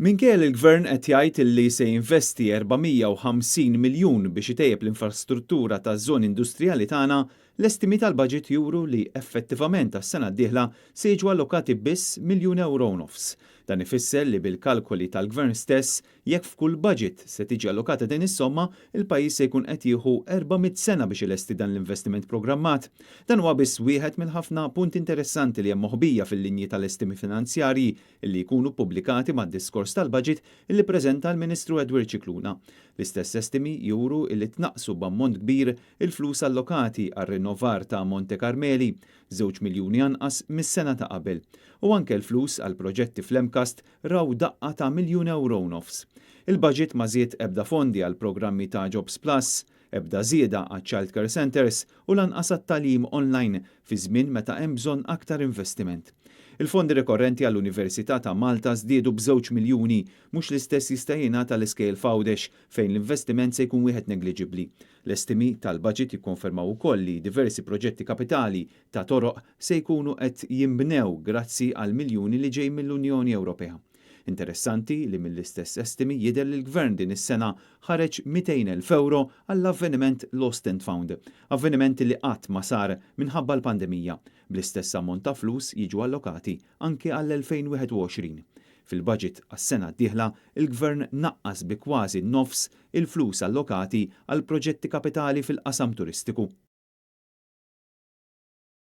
Minkejja li l-Gvern qed jgħid li se jinvesti 450 miljun biex itejjeb l-infrastruttura taż-żoni industrijali tagħna, l-estimi tal-budget juru li effettivament għas-sena d-dieħla se jiġu allokati biss miljun ewro u nofs. Dan ifisser li bil-kalkoli tal-Gvern stess, jekk f'kull budget se tiġi allokata din is-somma, il-pajjiż se jkun qed jieħu 400 sena biex ilesti dan l-investiment programmat. Dan huwa biss wieħed mill-ħafna punti interessanti li hemm moħbija fil-linji tal-estimi finanzjarji li jkunu ppubblikati mad-diskors tal-budget illi ppreżenta l-Ministru Edward Scicluna. L-istess estimi juru illi tnaqqsu b'ammont kbir il-flus allokati għar-rinnovar ta' Monte Carmeli, żewġ miljuni anqas mis-sena ta' qabel. U anke l-flus għal proġetti fl-MCAST raw daqqa ta' miljun ewro u nofs. Il-budget ma żied ebda fondi għal programmi ta' Jobs Plus, ebda żieda għaċ-Child Care Centres u lanqas għat-tagħlim online fi żmien meta hemm bżonn aktar investiment. Il-fondi rikorrenti għall-Università ta' Malta żdiedu b'żewġ miljuni, mhux l-istess jista' jingħad għall-iskejjel f'Għawdex fejn l-investiment se jkun wieħed negliġibbli. L-estimi tal-budget jikkonfermaw ukoll li diversi proġetti kapitali ta' toroq se jkunu qed jinbnew grazzi għal miljuni li ġej mill-Unjoni Ewropea. Interessanti li mill-istess estimi jidher li l-Gvern din is-sena ħareġ 200,000 ewro għall-avveniment Lost and Found, avveniment li qatt ma sar minħabba l-pandemija, bl-istess ammont ta' flus jiġu allokati anke għall-2021. Fil-budget għas-sena d-dieħla, il-Gvern naqqas bi kważi nofs il-flus allokati għal proġetti kapitali fil-qasam turistiku.